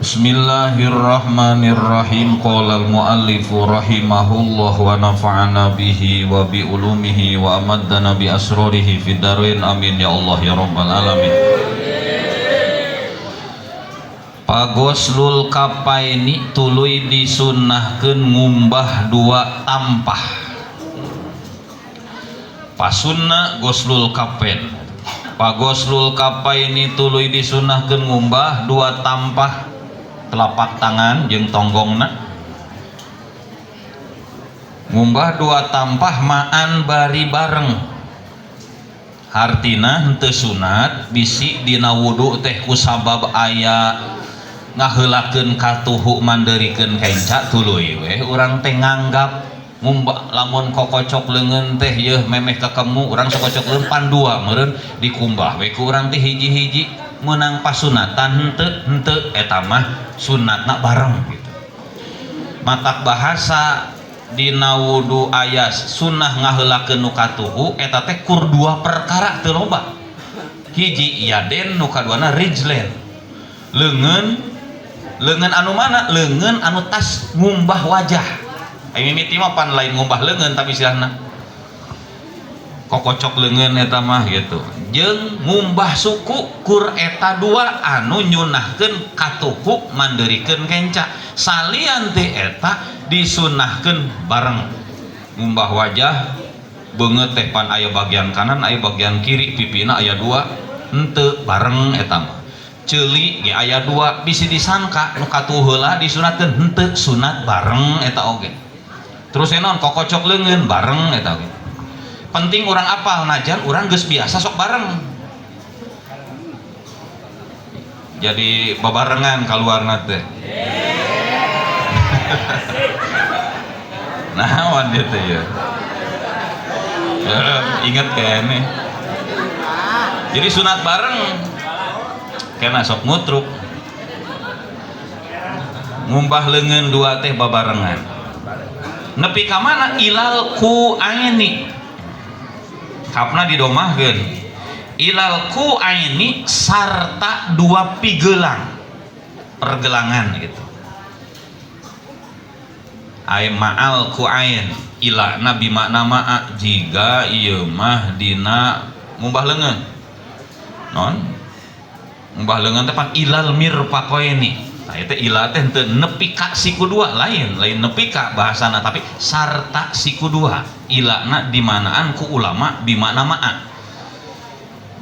Bismillahirrahmanirrahim. Qala al-muallifu rahimahullah wa nafa'ana bihi wa bi ulumihi wa amaddana bi asrarihi fid darain. Amin ya Allah ya rabbal alamin. Pagoslul kapaini tuluy disunnahkeun ngumbah dua tampah. Pasunna goslul kapen. Pagoslul kapaini tuluy disunnahkeun ngumbah dua tampah telapak tangan jeung tonggongna. Ngumbah dua tampah maan bari bareng. Hartina henteu sunat bisi dina wudu teh kusabab aya ngaheulakeun katuhu mandeurikeun kenca tuluy we urang teh nganggap ngumbah lamun kokocok leungeun teh yeuh memeh kakemu urang sokocok leungeun pan dua meureun dikumbah we ku urang teh hiji-hiji meunang pasunatan henteu eta mah sunatna bareng gitu. Matak bahasa dina wudu aya sunnah ngaheulakeun nu katuhu eta teh kur dua perkara teu loba. Hiji yaden nu kaduana rijlen. Leungeun leungeun anu mana? Leungeun anu tas ngumbah wajah. Ai mimiti mah pan lain ngumbah leungeun tapi istilahna kokocok leungeun eta mah gitu. Jeung ngumbah suku kur eta dua anu nyunahkeun katuhu mandeurikeun kenca. Salian ti eta disunahkeun bareng ngumbah wajah beungeut teh pan aya bagian kanan aya bagian kiri pipina aya dua henteu bareng eta mah. Ceuli ge aya dua bisi disangka nu katuhu heula disunatkeun henteu sunat bareng eta oge. Terus naon kokocok leungeun bareng eta oge. Penting urang apal najan urang geus biasa sok bareng. Jadi babarengan kaluarna teh. Naon dieu teh ya. Ingat kayaknya. Jadi sunat bareng. Kena sok ngutruk. Ngumbah leungeun dua teh babarengan. Nepi ka mana ilal ku aini. Kapna didomahkeun. Ilal ku aini sarta dua pigelang. Pergelangan gitu. Ai ma'al ku ain ila nabi makna ma'a jiga ieu mah dina ngumbah leungeun. Non? Ngumbah leungeun teh pan ilal mirfaqaini. Nah itu ila teh henteu nepi ka siku dua lain, lain nepi ka bahasana tapi sarta siku dua. Ilana dimanaan ku ulama bimakna ma'a.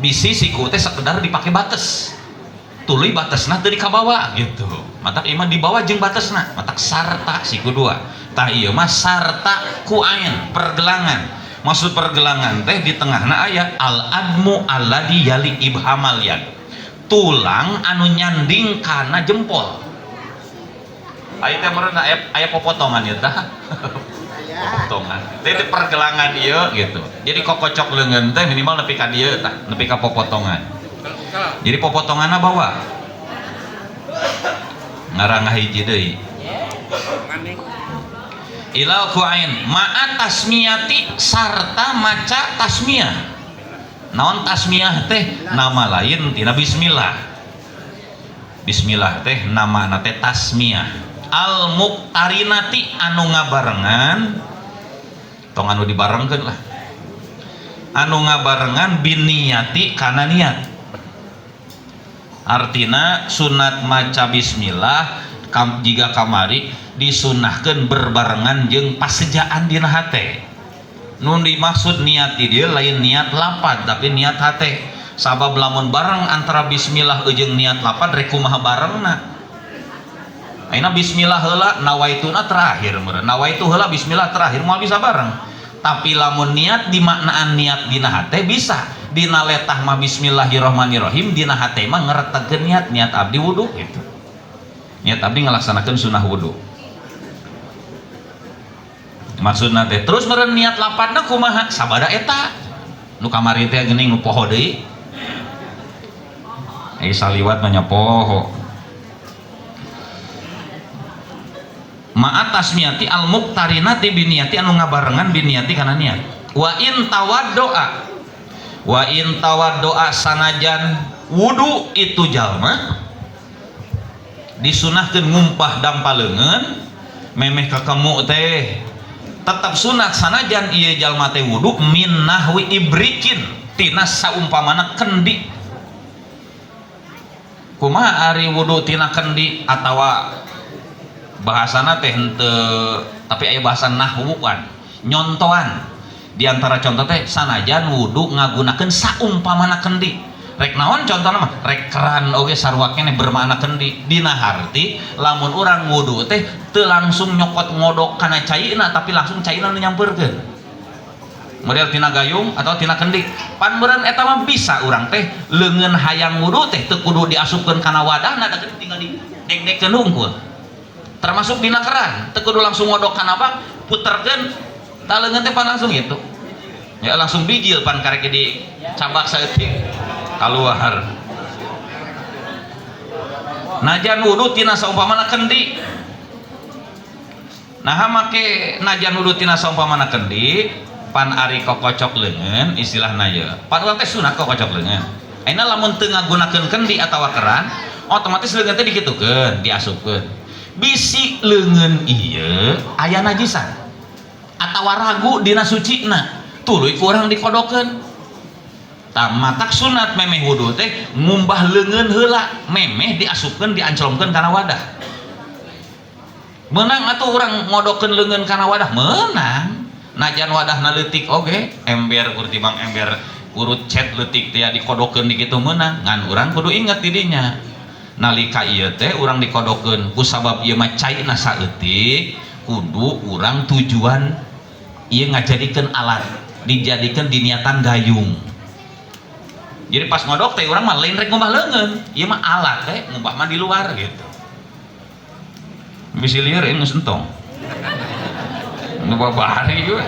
Bisi siku teh sekedar dipake batas. Tuluy batasna teu dikabawa gitu. Matak ieu mah dibawa jeung batasna, matak sarta siku dua. Tah ieu mah sarta ku ain pergelangan. Maksud pergelangan teh di tengahna aya al admu alladzi yali ibhamal yad. Tulang anu nyanding kana jempol. Aya teh meureun aya popotongan ieu tah. Popotongan. Teh teh pergelangan ieu gitu. Jadi kokocok leungeun teh minimal nepi ka dieu tah, nepi ka popotongan. Jadi popotonganna bawa. Ngarang hiji deui. Ilal kuain ma'a tasmiyati sarta maca tasmiyah. Naon tasmiyah teh nama lain tina bismillah. Bismillah teh namana teh tasmiyah. Al muqtarinati anu ngabarengan tong anu dibarengkeun lah. Anu ngabarengan biniyati kana niat. Artina sunat maca bismillah jiga kamari disunahkeun berbarengan jeung pasejaan dina hate. Nun dimaksud niat di dieu lain niat lapad tapi niat hate. Sabab lamun bareng antara bismillah jeung niat lapad rek kumaha barengna. Ayeuna bismillah heula nawaituna terakhir meureun. Nawaitu heula bismillah terakhir moal bisa bareng. Tapi lamun niat dimaknaan niat dina hate bisa. Dina letah mah bismillahirrahmanirrahim dina hate mah ngeretegkeun niat, niat abdi wudu gitu. Niat abdi ngalaksanakeun sunah wudu. Maksudna teh terus meureun niat lapadna kumaha sabada eta nu kamari teh geuning nu poho deui. Ai saliwat mah nya poho. Ma'a tasmiyati al muqtarinati biniyati anu ngabarengan biniyati kana niat. Wa in tawaddoa wa in tawaddoa sanajan wudu itu jalma Disunahkeun ngumpah dampa leungeun memeh kakemu teh tetap sunat sanajan ieu jalma teh wudu min nahwi ibrikin tina saumpamana kendi. Kumaha ari wudu tina kendi atawa bahasana teh henteu, tapi aya bahasa nahwuan nyontoan. Di antara contoh teh sanajan wudu ngagunakeun saumpamana kendi. Rek naon contohna mah rek keran oge sarua keneh bermakna kendi. Dina harti lamun urang wudu teh teu langsung nyokot ngodok kana caina, tapi langsung caina nu nyampeurkeun. Model tina gayung atau tina kendi. Pan meureun eta mah bisa urang teh leungeun hayang wudu teh teu kudu diasupkeun kana wadahna, da tinggal di dek-dekkeun hungkul. Termasuk dina keran, teu kudu langsung ngodok kana bak, puterkeun tah leungeun teh pan langsung gitu. Ya langsung bijil pan karek di cabak saeutik keluar. Najan wudu tina saumpamana kendi. Nah make najan wudu tina saumpamana kendi pan ari kokocok leungeun istilahna ye. Pan urang teh sunat kokocok leungeun. Ayeuna lamun teu ngagunakeun kendi atawa keran, otomatis leungeun teh dikitukeun, diasupkeun. Bisi leungeun ieu aya najisan atawa ragu dina sucina, tuluy ku urang dikodokeun. Tah matak sunat memeh wudu teh ngumbah leungeun heula, memeh diasupkeun dianclongkeun kana wadah. Meunang atuh urang ngodokeun leungeun kana wadah? Meunang. Najan wadahna leutik oge, ember kur tibang ember urut cet leutik teh dikodokeun di kitu meunang. Ngan urang kudu inget di dinya. Nalika ieu teh urang dikodokeun ku sabab ieu mah caina saeutik, kudu urang tujuan ieu ngajadikeun alat, dijadikeun diniatan gayung. Jadi pas ngodok teh urang mah lain rek ngumbah leungeun, ieu mah alat teh ngumbah mah di luar gitu. Bisi lieur ini geus entong. Nu babari we.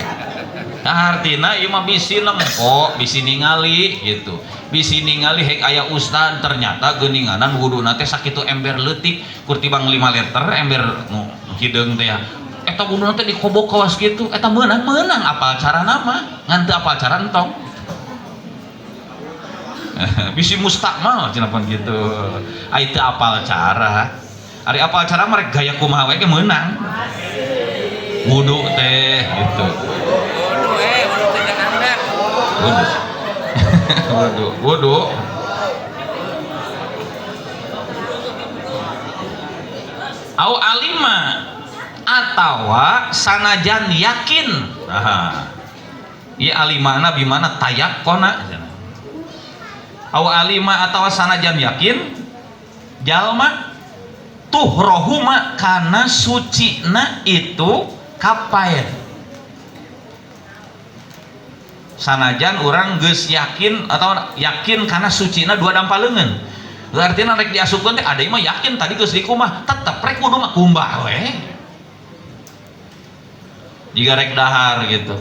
Nah, artina ieu mah bisi nempo, bisi ningali gitu. Bisi ningali hek aya ustad ternyata geuninganan wuduna teh sakitu ember leutik kur tibang 5 liter ember nu hideung teh ya. Eta wuduna teh dikobok kawas kitu, eta meunang meunang apal carana mah, ngan teu apal cara entong. Bisi mustakmal cenah pan kitu. Ai teu apal cara. Ari apal cara mah rek gaya kumaha we ge meunang. Wudu teh gitu. Wudu wudu teh jangan dah. Wudu. Wudu, wudu. Au alima atawa sanajan yakin. Aha. Ieu alimana bimana tayakona. Au alima atawa sanajan yakin jalma tuhrohuma kana sucina itu kapaen. Sanajan urang geus yakin atau yakin kana sucina dua dampa leungeun. Artinya rek diasupkeun teh ada mah yakin tadi geus dikumah, tetep rek kudu mah kumbah we. Jiga rek dahar gitu.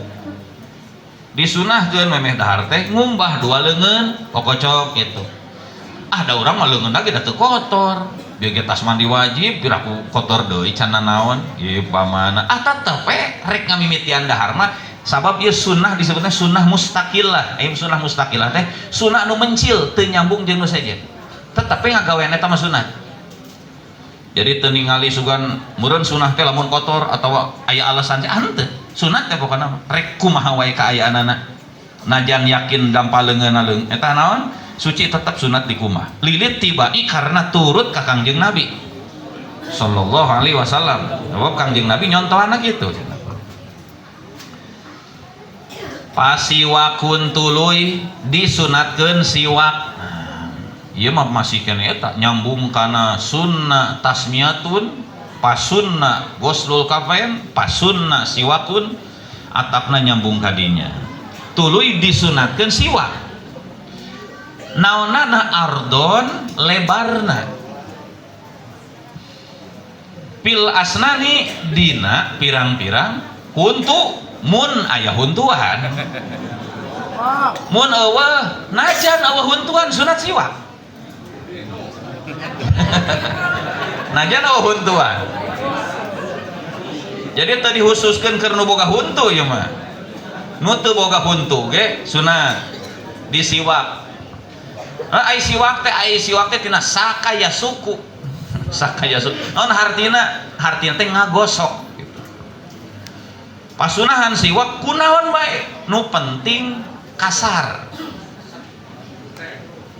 Disunahkeun memeh dahar teh ngumbah dua leungeun kokocok gitu. Ah da urang mah leungeun lagi da teu kotor. Bieu ge tas mandi wajib piraku kotor deui can nanaon ieu pamana. Ah tetep we rek ngamimitian dahar mah sabab ieu sunnah disebutna sunnah mustaqillah. Ieu sunnah mustaqillah teh sunnah anu mencil teu nyambung jeung nu sejen. Tetep we ngagawean eta mah sunnah. Jadi teu ningali sugan meureun sunnah teh lamun kotor atawa aya alasan teh ah henteu. Sunat teh pokona mah rek kumaha wae kaayaanana. Najan yakin dampa leungeunna leung eta naon? Suci tetap sunat dikumah. Lilit tibai karena turut ka Kangjeng Nabi sallallahu alaihi wasallam. Sebab Kangjeng Nabi nyontohana kitu. Pasiwakun tuluy disunatkeun siwak. Nah, ieu mah masih keneh eta nyambung kana sunnah tasmiyatun, pasunna ghuslul kafain, pasunna siwakun, atapna nyambung kadinya. Tuluy disunatkeun siwak. Naonana ardon lebarna. Pil asnani dina pirang-pirang huntu mun aya huntuan. Mun eueuh najan eueuh huntuan sunat siwak. Najan eueuh huntuan. Jadi teu dihususkeun keur nu boga huntu ieu mah. Nu teu boga huntu ge sunat disiwak. Ai siwak teh tina sakaya suku. Sakaya naon hartina? Hartina teh ngagosok gitu. Pasunahan siwak kunaon bae, nu penting kasar.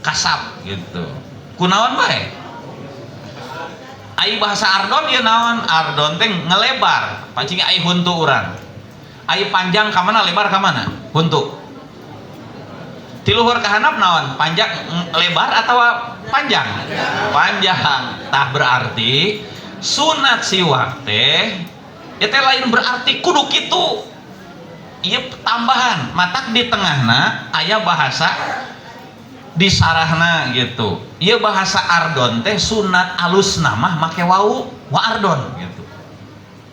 Kasap gitu. Kunaon bae? Ai bahasa ardon ieu naon? Ardon teh ngelebar, pancing ai huntu urang. Ai panjang ka mana, lebar ka mana? Huntu. Ti luhur ka handap naon? Panjang lebar atau panjang? Panjang. Tah berarti sunat siwak teh ieu teh lain berarti kudu kitu. Ieu tambahan, matak di tengahna aya bahasa disarahna gitu. Ieu bahasa ardon teh sunat alusna mah make wau wa ardon gitu.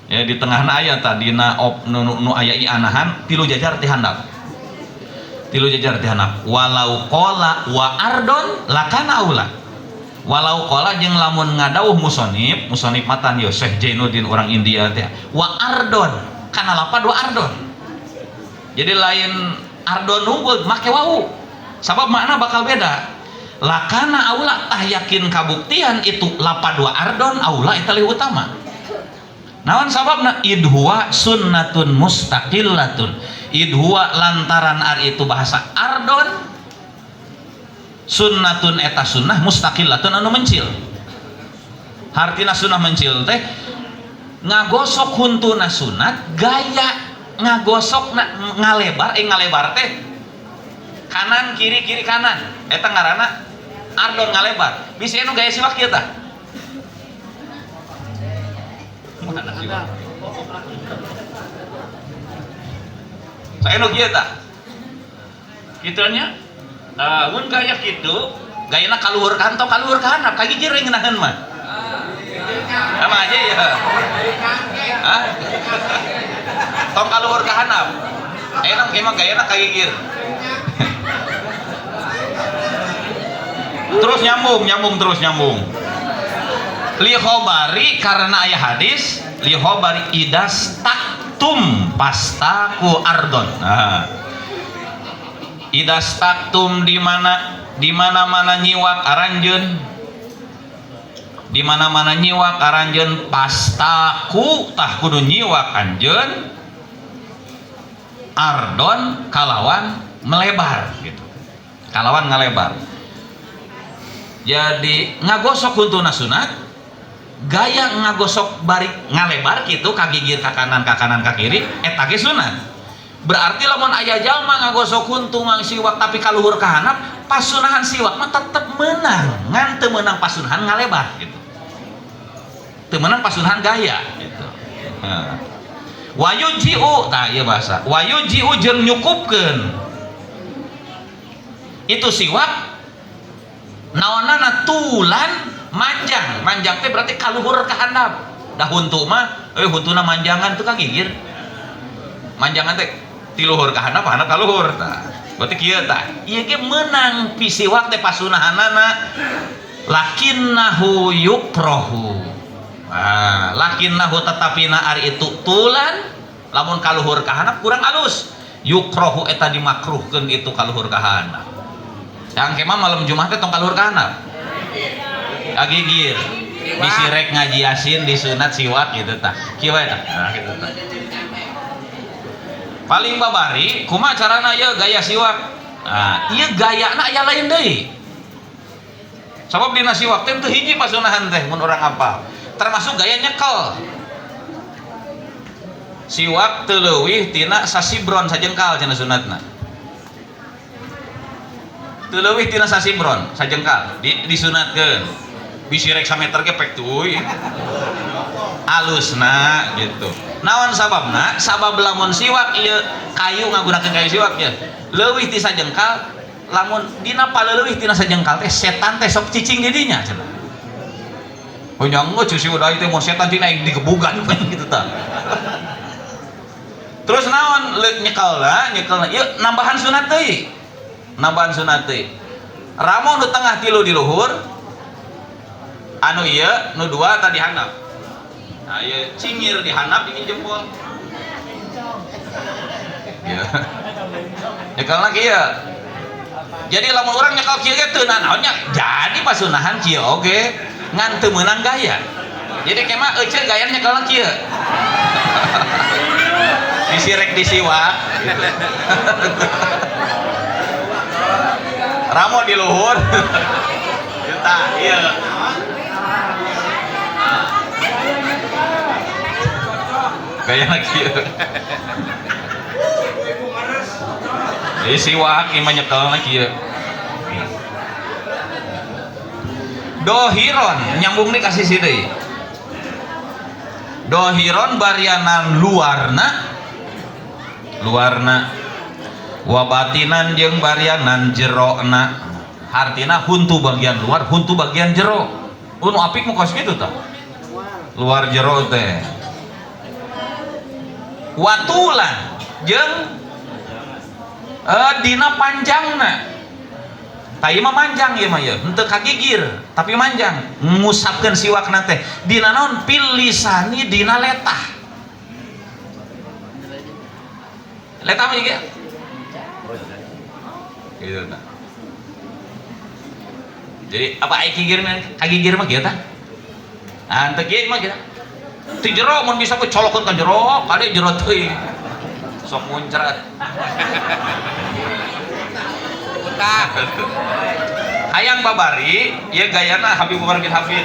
Ya di tengahna aya tadina op nu aya ianahan tilu jajar ti handap. Tilu jajar ti handap. Walau qala wa ardon lakana aula. Walau qala jeung lamun ngadawuh musonib, musonib matan yo Syekh Jainuddin orang India teh. Wa ardon kana lapad wa ardon. Jadi lain ardon unggul make wau. Sabab makna bakal beda. Lakana aula tah yakin kabuktian itu lapad wa ardon aula eta leuwih utama. Naon sababna? Idhuwa sunnatun mustaqillatun. Idhuwa lantaran ar itu bahasa ardon sunnatun eta sunnah mustaqillatun anu mencil. Hartina sunnah mencil teh ngagosok huntuna sunat gaya ngagosok na, ngalebar ngalebar teh kanan kiri kiri kanan eta ngaranna ardon ngalebar. Bisi anu gaya siwak kieu tah. Mana siwak? Saya nu kieu tah. Kitu nya? Mun gaya kitu, gayana kaluhur ka tong kaluhur ka handap, kagigir we ngeunaheun mah. Sama aja ya. Hah? Tong kaluhur ka handap. Enak emang gayana kagigir. Terus nyambung, nyambung terus nyambung. Li khobari karena aya hadis, li khobari idas taktum pastaku ardon. Nah. Idas taktum di mana-mana nyiwak aranjeun. Di mana-mana nyiwak aranjeun pastaku tah kudu nyiwak anjeun ardon kalawan melebar gitu. Kalawan ngalebar. Jadi ngagosok huntuna sunat, gaya ngagosok bari ngalebar gitu kagigir ka kanan ka kanan ka kiri eta ge sunat. Berarti lamun aya jalma ngagosok huntu ngasiwak tapi kaluhur ka handap, pasunahan siwak mah tetep meunang, ngan teu meunang pasunahan ngalebar gitu. Teu meunang pasunahan gaya gitu. Nah. Wayujiu tah ieu bahasa. Wayujiu jeung nyukupkeun. Itu siwak naonana tulan manjang. Manjang teh berarti kaluhur ka handap. Da huntu mah huntuna manjangan teu kagigir. Manjangan teh ti luhur ka handap, handap ka luhur tah. Berarti kieu tah. Ieu ge meunang pisiwak teh pasunahanana lakinnahu yukrohu. Nah, lakinnahu tetapina ari itu tulan lamun kaluhur ka handap kurang alus. Yukrohu eta dimakruhkeun itu kaluhur ka handap. Yang kemah malam Jumat teh tong kaluhur ka handap. Kagigir. Disirek ngaji Yasin disunat siwak gitu tah. Kieu we tah. Nah, gitu tah. Paling babari kumaha carana ieu gaya siwak? Nah, ieu gayana aya lain deui. Sabab dina siwak teh teu hiji pasunahan teh mun urang apal. Termasuk gaya nyekel. Siwak teu leuwih tina sasibron sajengkal cenah sunatna. Teu leuwih tina sasibron sajengkal disunatkeun. Bisi rek sameter ge pek teuy. Alusna gitu. Naon sababna? Sabab lamun siwak ieu kayu ngagunakeun kayu siwak ya. Leuwih ti sajengkal lamun dina paleuwih tina sajengkal teh setan teh sok cicing di dinya cenah. Oh nya geus si udah teh mun setan tina digebugan gitu tah. Terus naon nyekelna nyekelna ieu nambahan sunat deui. Nambahan sunat deui. Ramo nu tengah tilu di luhur anu ieu nu dua tadi handap. Nah, ieu cingir di handap ini jempol. Ya. Nyekelna kieu. Jadi lamun urang nyekel kieu ge teu nanaon nya jadi pasunahan kieu oge. Ngan teu meunang gaya. Jadi kemah ece gayanya nyekelna kieu. Disirek disiwak gitu. Ramo di luhur. Tah ieu. Gayana kieu. Jadi siwak ieu mah nyekelna kieu. Dohiron nyambung nih kasih si deui. Dohiron barianan luarna luarna wabatinan jeung barianan jerona. Hartina huntu bagian luar, huntu bagian jero. Nu apik mah kos kitu tah. Luar jero teh. Watulan jeung dina panjangna. Tah ieu mah manjang ieu mah ieu, henteu kagigir tapi manjang. Ngusapkeun siwakna teh dina naon? Pilisani dina letah. Letah mah ieu. Gitu tah. Jadi apa ai kigir mah kagigir mah kieu tah? Ah henteu kieu mah kieu. Ti jero mun bisa ku colokeun ka jero, kade jero teuing. Sok muncrat. Hayang babari ieu gayana Habib Umar bin Hafid.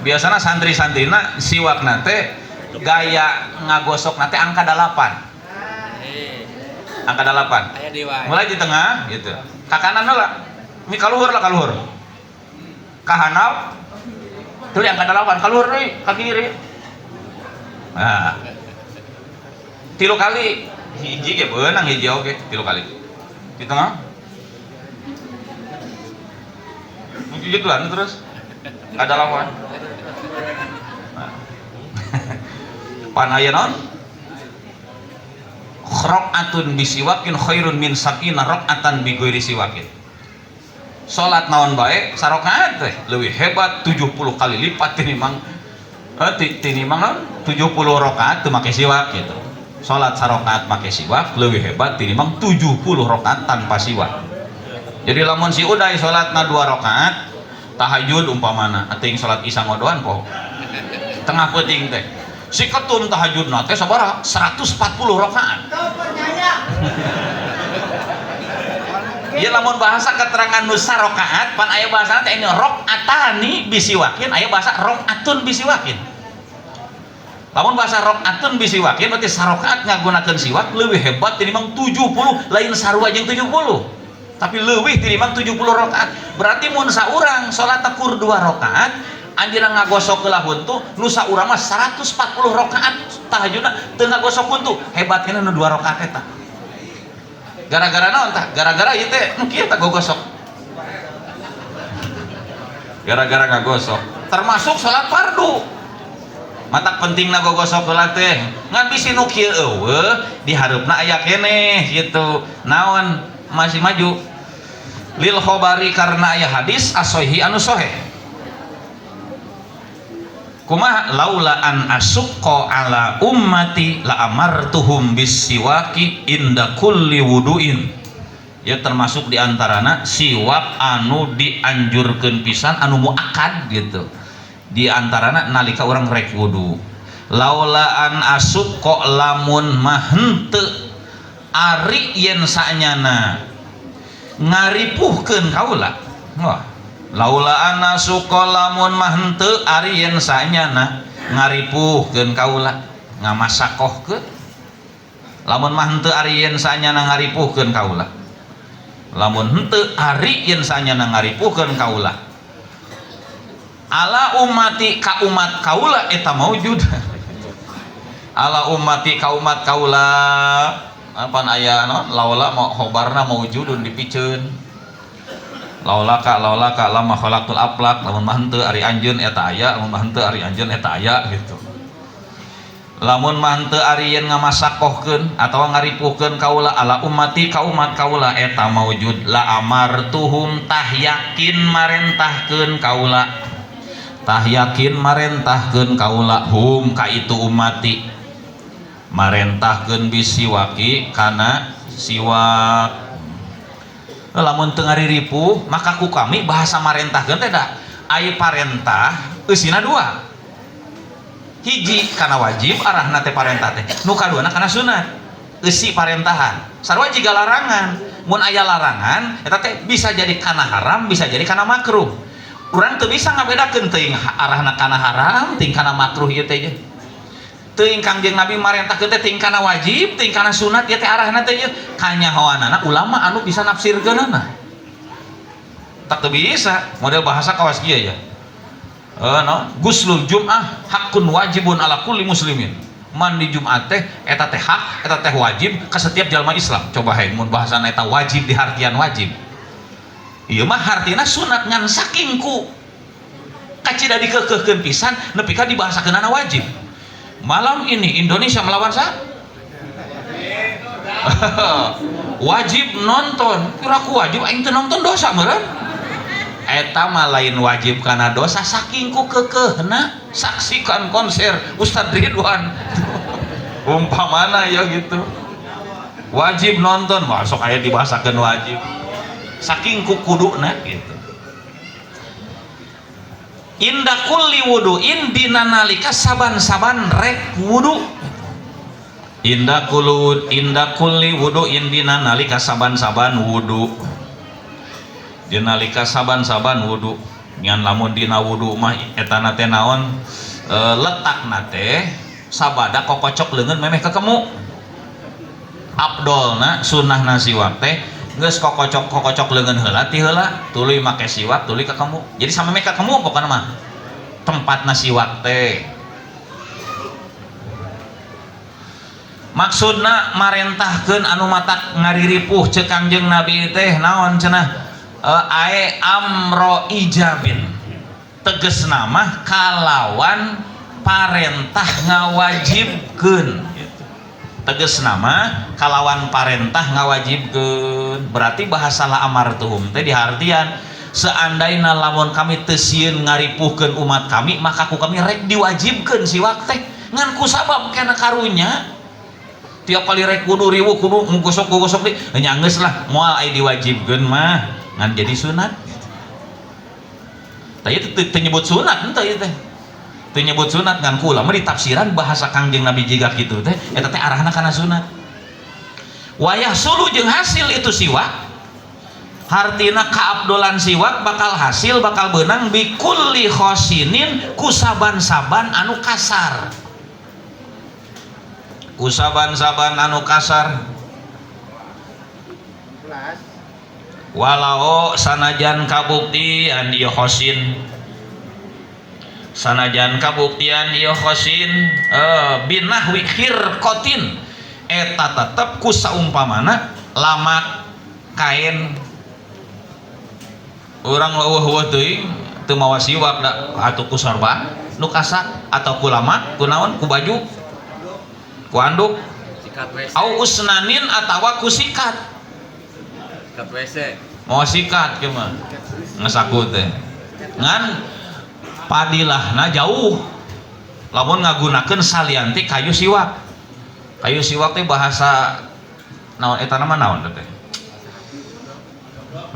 Biasana santri-santrina siwakna teh gaya ngagosokna teh angka 8. Angka 8. Mulai di tengah gitu. Ka kanan heula. Mi kaluhur lah kaluhur. Ka handap tuluy angka 8, kaluhur deui ka kiri. Nah. 3 kali hiji ge beunang hiji oge 3 kali. Di tengah. Gitu lah terus ada lawan. Nah. Pan aya naon? Rakaatun bisiwakin khairun min sab'ina rakaatan bi ghairi siwakin. Salat naon bae sarakaat teh leuwih hebat 70 kali lipat tinimbang tinimbang naon 70 rakaat teu make siwak gitu. Salat sarakaat make siwak leuwih hebat tinimbang 70 rakaat tanpa siwak. Jadi lamun si Uday salatna 2 rakaat tahajud umpamana ating salat isya ngodoan poho. Tengah peuting teh. Si ketum tahajudna teh sabaraha? 140 rakaat. Ieu lamun bahasa keterangan nu sarakaat pan aya bahasana teh ini rakaatani bisiwakin, aya bahasa rakaatun bisiwakin. Lamun bahasa rakaatun bisiwakin berarti sarakaat ngagunakeun siwak leuwih hebat tinimbang 70, lain sarua jeung 70. Tapi leuwih tinimbang 70 rakaat. Berarti mun saurang salat kur 2 rakaat anjeunna ngagosok heula huntu, nu saurang mah 140 rakaat tahajudna teu ngagosok huntu. Hebat keneh nu 2 rakaat eta. Gara-gara naon tah? Gara-gara ieu teh nu kieu tah gogosok. Gara-gara ngagosok. Termasuk salat fardu. Matak pentingna gogosok heula teh. Ngan bisi nu kieu eueuh di hareupna aya keneh gitu. Naon masih maju? Lil khobari karena aya hadis as-sahih anu sahih. Kumaha laula an asukka ala ummati la amartuhum bisiwaki inda kulli wuduin. Ya termasuk diantarana siwak anu dianjurkeun pisan anu muakkad gitu. Diantarana nalika urang rek wudu. Laula an asukka lamun mah henteu ari yen sanyana ngaripuhkeun kaula. Wah, laula an asukka lamun mah henteu ari yen sanyana ngaripuhkeun kaula, ngamasakohkeun. Lamun mah henteu ari yen sanyana ngaripuhkeun kaula. Lamun henteu ari yen sanyana ngaripuhkeun kaula. Ala ummati ka umat kaula eta maujud. Ala ummati ka umat kaula apan aya naon laula mau khobarna maujudun dipiceun. Laula ka lama khalaqtul aflak lamun mah henteu ari anjeun eta aya, lamun mah henteu ari anjeun eta aya gitu. Lamun mah henteu ari yen ngamasakohkeun atawa ngaripuhkeun kaula ala ummati ka umat kaula eta maujud la amartuhum tah yakin marentahkeun kaula. Tah yakin marentahkeun kaula hum ka itu ummati. Marentahkeun bisiwaki kana siwak. Lamun teu ngariripuh maka ku kami bahasa marentahkeun teh da Ai parentah eusina dua. Hiji kana wajib arahna teh parentah teh. Nu kaduana kana sunat. Eusi parentahan. Sarua jiga larangan. Mun aya larangan eta teh bisa jadi kana haram, bisa jadi kana makruh. Urang teu bisa ngabedakeun teuing arahna kana haram, teuing kana makruh ieu teh. Teuing Kangjeng Nabi marentahkeun teh teuing kana wajib, teuing kana sunat ieu teh arahna teh ieu. Kanyahoanana ulama anu bisa nafsirkeunana. Tak teu bisa, model bahasa kawas kieu ya. No, guslul jum'ah hakun wajibun ala kulli muslimin. Mandi Jumat teh eta teh hak, eta teh wajib ka setiap jalma Islam. Coba hae mun bahasana eta wajib dihartian wajib. Ieu mah hartina sunat ngan saking ku kacida dikekeuhkeun pisan nepi ka dibahasakeunana wajib. Malam ini Indonesia melawan sa? Wajib nonton. Kira ku wajib aing teu nonton dosa meureun. Eta mah lain wajib kana dosa saking ku kekeuhna saksikan konser Ustadz Ridwan. Umpamana ya gitu. Wajib nonton, wah sok aya dibahasakeun wajib. Saking ku kuduna gitu. Inda kulli wuduin dina nalika saban-saban rek wudu. Inda kullu inda kulli wuduin dina nalika saban-saban wudu. Dina nalika saban-saban wudu. Ngan lamun dina wudu mah etana teh naon letakna teh sabada kokocok leungeun memeh kekemu. Abdolna sunnahna siwak teh geus kokocok-kokocok leungeun heula ti heula tuluy make siwak tuluy kakemu. Jadi samemeh kakemu pokona mah tempatna siwak teh. Maksudna marentahkeun anu matak ngariripuh ceuk Kangjeng Nabi teh naon cenah ae amro ijabin. Tegesna mah kalawan parentah ngawajibkeun. Teges nama kalawan parentah ngawajibkeun. Berarti bahasa la amartuhum teh dihartian seandainya lamun kami teu sieun ngaripuhkeun umat kami maka ku kami rek diwajibkeun siwak teh ngan ku sabab kena karunya tiap kali rek kudu riweuh kudu ngogosok-gogosok deui nya geus lah moal aya diwajibkeun mah ngan jadi sunat. Tah ieu teu nyebut sunat henteu ieu teh. Teu nyebut sunat ngan ku ulama ditafsiran bahasa Kangjeng Nabi jiga kitu teh eta teh arahna kana sunat. Wayah sulu jeung hasil itu siwak hartina kaabdolan siwak bakal hasil bakal beunang bikulli khosinin ku saban-saban anu kasar. Ku saban-saban anu kasar. Walau sanajan kabuktian ieu khosin sanajan kabuktian ieu khosin binahwi khirqatin eta tetep ku saumpamana lamak kain urang leuweuh-leuweuh teuing teu mawa siwak da atuh ku sorban nu kasak atau ku lamak ku naon ku baju ku anduk au usnanin atawa ku sikat. Sikat WC. Mau sikat kieu mah ngesaku teh ngan padilahna jauh lamun ngagunakeun salianti kayu siwak. Kayu siwak teh bahasa naon eta nama naon teh?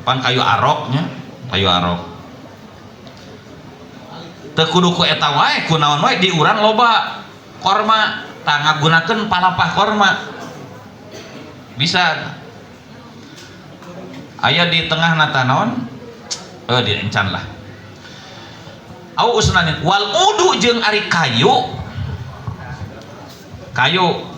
Pan kayu aroknya, kayu arok. Teu kudu ku eta wae, ku naon wae di urang loba korma, tah ngagunakeun palapah korma. Bisa. Aya di tengah nata naon? Di encan lah. Au usnanin wal udu jeung ari kayu. Kayu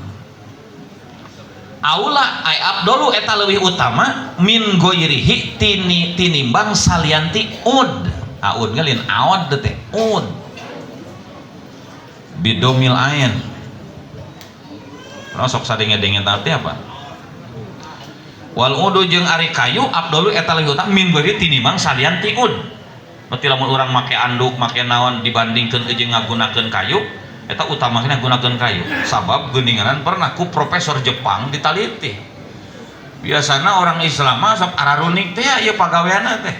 aula ay abdolu eta leuwih utama min goirihi tini tinimbang salianti ud. Aud ngelin aod teh ud. Bidomil ain. Sok sadenge-denge arti apa? Wal udu jeung ari kayu abdolu eta leuwih utama min goirihi tinimbang salianti ud. Berarti lamun urang make anduk, make naon dibandingkeun jeung ngagunakeun kayu, eta utamana ngagunakeun kayu. Sabab geuninganan pernah ku profesor Jepang ditaliti. Biasana orang Islam mah sok ararunik teh ieu pagaweanna teh.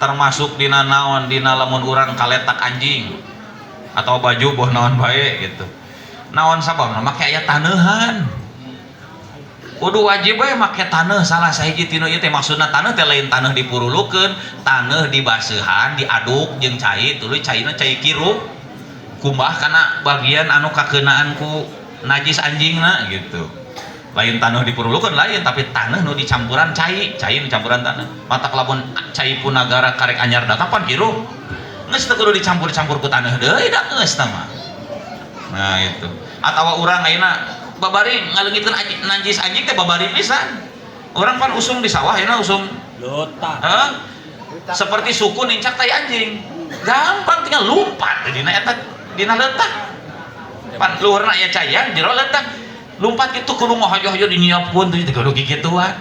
Termasuk dina naon dina lamun urang kaletak anjing atau baju boh naon bae gitu. Naon sababna make aya taneuhan. Kudu wajib we make taneuh salah sahiji tinu ieu teh maksudna taneuh teh lain taneuh dipurulukeun, taneuh dibaseuhan, diaduk jeung cai, tuluy caina cai kiruh. Kumbah kana bagian anu kakeunaan ku najis anjingna gitu. Lain taneuh dipurulukeun lain, tapi taneuh nu dicampuran cai, cai nu campuran taneuh. Matak lamun cai punagara karek anyar datang pan kiruh. Geus teu kudu dicampur-campur ku taneuh deui da geus tah mah. Nah itu. Atawa urang ayeuna babari ngaleungitkeun najis anjing teh babari pisan. Urang pan usum di sawah ayeuna usum Lota. Hah? Seperti suku nincak tai anjing. Gampang tinggal lumpat dina eta dina leutah. Pan luhurna aya caian jero leutah. Lumpat kitu kudu ngahajo-hajo dinyiapkeun teh kudu kikituan.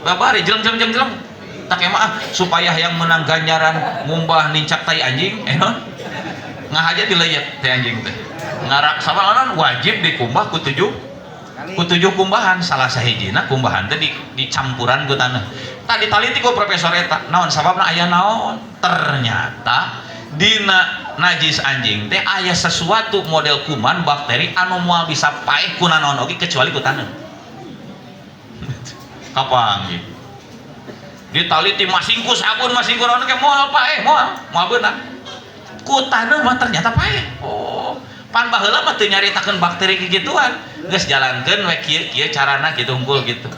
Babari jeleng-jeleng-jeleng. Tak emah ah, supaya yang menang ganjaran ngumbah nincak tai anjing non ngahaja dileyet tai anjing teh ngarak sama lawan wajib dikumbah ku tujuh kumbahan salah sahijina kumbahan teh dicampuran ku tanah tadi taliti ku profesor eta naon sababna aya naon ternyata dina najis anjing teh aya sesuatu model kuman bakteri anu moal bisa paeh ku nanaon oge kecuali ku tanah kapanggih ditaliti masingku sabun masingku naon ke moal paeh moal beunang ku taneuh mah ternyata paeh. Oh pan baheula mah teu nyaritakeun bakteri kikituan geus jalankeun we kieu kieu carana kitu unggul gitu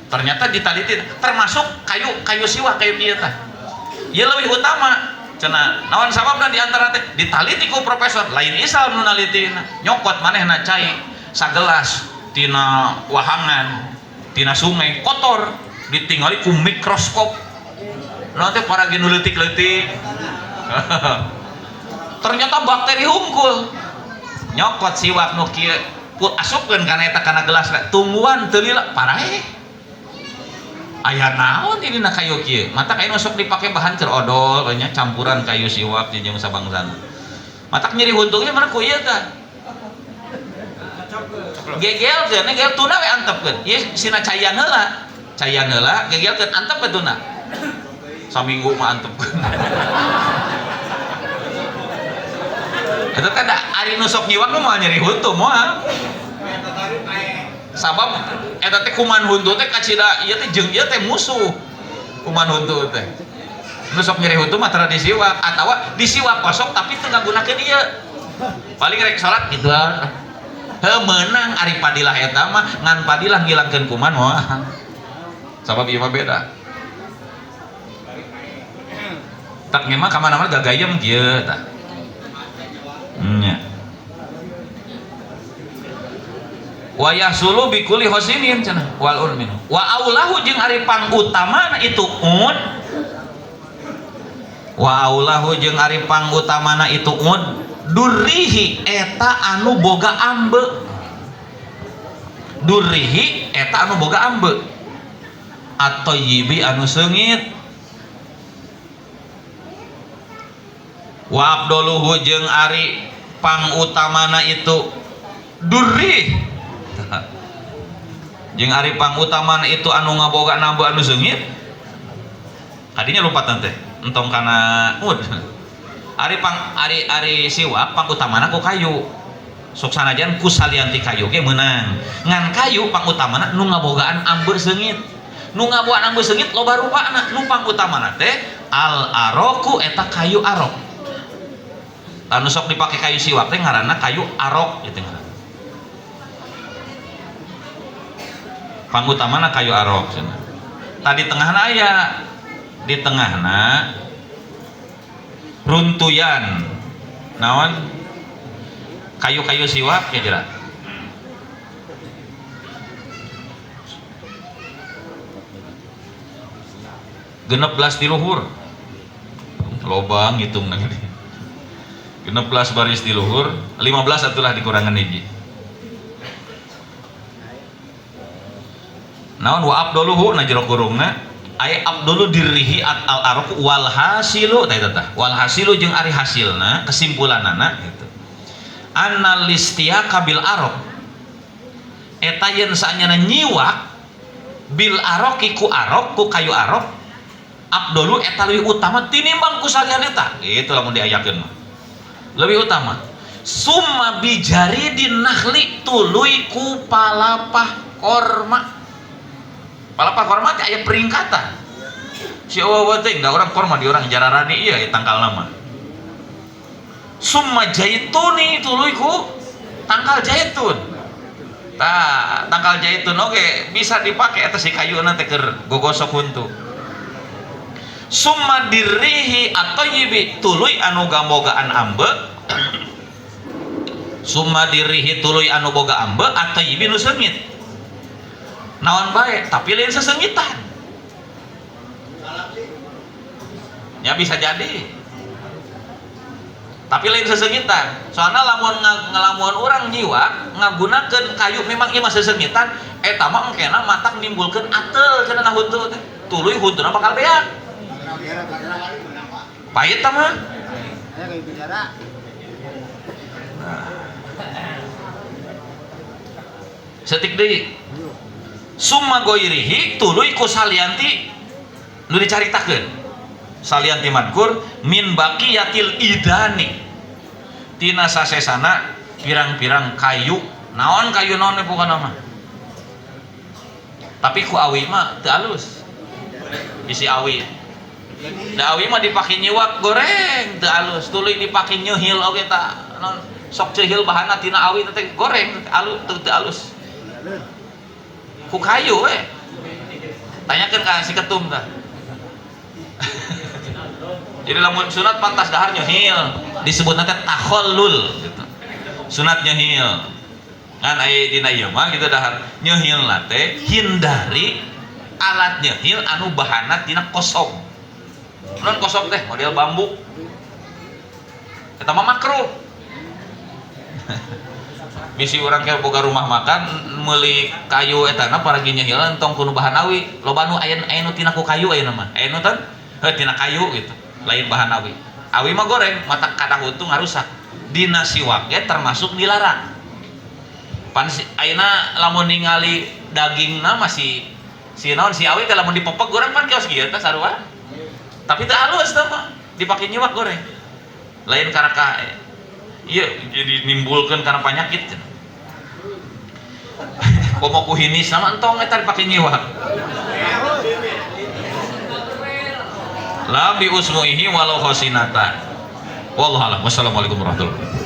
ternyata ditaliti termasuk kayu siwak kayu kieu tah ieu leuwih utama cenah naon sababna di antara teh ditaliti ku profesor lain Islam nu nalitina nyokot manehna cai sagelas tina wahangan tina sungai kotor ditinggali ku mikroskop nanti para genu leutik-leutik ternyata bakteri hungkul nyokot siwak nu kieu asupkeun kana eta kana gelas tungguan teu lila paraeh aya naon ini na kayu kieu mata kayu sok dipake bahan keur odol nya campuran kayu siwak jeung sabangsana matak nyeri huntungnya mana ku ieu tah gegelkeun gegel tuna we antepkeun ieu sina caian heula caian heula gegelkeun antep we tuna saminggu mah antepkeun eta teh da ari nu sok nyiwak mah moal nyeri huntu moal sabab eta teh kuman huntu teh kacida ieu teh jeung ieu teh musuh kuman huntu teh nu sok nyeri huntu mah tara disiwak atawa disiwak kosong tapi teu ngagunakeun ieu paling rek salat kitu heuh meunang ari padilah eta mah ngan padilah ngilangkeun kuman moal sabab ieu mah beda tak memang ka mana-mana gagayem kieu tah nya wa yahsulu bi kulli hosinin cenah wal un minhu wa aulahu jeung ari pangutamana itu un wa aulahu jeung ari pangutamana itu un durihi eta anu boga ambe durihi eta anu boga ambe at-thayyibi anu seungit wa abdoluhu jeung ari pangutamana itu durih jeung ari pangutamana itu anu ngaboga nambe anu seungit kadinya lupa teh entong kana ud ari pang ari ari siwak pangutamana ku kayu sok sanajan ku salian ti kayu ge meunang ngan kayu pangutamana nu ngabogaan ambe seungit nu ngabogaan ambe seungit loba rupana nu pangutamana teh al aroku eta kayu arok anu sok dipake kayu siwak teh ngaranna kayu arok gitu ngaranna pangutamana kayu arok cenah tadi tengahna aya di tengahna runtuyan naon kayu-kayu siwak ya jera 16 di luhur lobang hitung lagi 16 baris di luhur 15 atulah dikurangan hiji naon wa abdoluhu na jero kurungna ay abdolu dirrihi at al arq wal hasilu tah eta tah wal hasilu jeung ari hasilna kesimpulanana gitu annal listiaka bil arq eta yen saanyana nyiwak bil arqi ku arq ku kayu arq abdolu eta leuwih utama tinimbang ku salian eta gitu lamun diayakeun mah lebih utama summa bijaridin nakhli tuluy ku palapah Korma. Palapa korma teh aya peringkatan. Si eueuh teh da urang korma di urang jararani ieu ya tangkal nama. Summa jaituni tuluy ku tangkal jaitun. Tah, tangkal jaitun oge bisa dipake eta si kayuna teh keur gogosok huntu. Summa dirrihi at-thayyibi tuluy anu gamogaan ambe. Summa dirrihi tuluy anu boga ambe at-thayyibi nu seungit. Naon bae tapi lain sesengitan. Ya bisa jadi. Tapi lain sesengitan. Soalna lamun ngelamun urang nyiwak ngagunakeun kayu memang ieu mah sesengitan eta mah engkena matak nimbulkeun atel cenah na huntu teh. Tuluy huntuna bakal beak. Pahit tah mah. Nah. Setik deui. Summa goirihi tuluy ku salianti nu dicaritakeun. Salianti madkur min baqiyatil idani. Tina sasesana pirang-pirang kayu. Naon kayu naon pokona mah. Tapi ku awi mah teu alus. Bisi awi. Da awi mah dipake nyiwak goreng teu alus, tuluy dipake nyeuhil oge ta naon sok ceuhil bahanna tina awi teh goreng alus teu alus. Ku kayu we. Tanyakeun ka si ketum tah. Jadi lamun sunat pantas dahar nyeuhil, disebutna teh takhallul gitu. Sunat nyeuhil. Ngan aya dina ieu mah gitu dahar nyeuhilna teh hindari alat nyeuhil anu bahanna tina kosong. Non kosong teh model bambu. Eta mah makruh. Bisi urang ke boga rumah makan meuli kayu etana paragi nyehilan tong kudu bahan awi. Loba nu aya nu tina ku kayu ayeuna mah. Aya nu tan heuh tina kayu gitu. Lain bahan awi. Awi mah goreng, mata kada huntu ngarusak. Dina siwak ge termasuk dilarang. Pan ayeuna lamun ningali dagingna masih si naon si awi teh lamun dipepeg urang pan kios kieu teh sarua. Tapi teu halus teh mah, dipake nyiwak goreng. Lain karaka ieu jadi nimbulkeun kana panyakit cenah. Komo ku hinis sama entong eta dipake nyiwak. La bi usmuihi walau khasinata. Wallahu a'lam. Wassalamualaikum warahmatullahi wabarakatuh.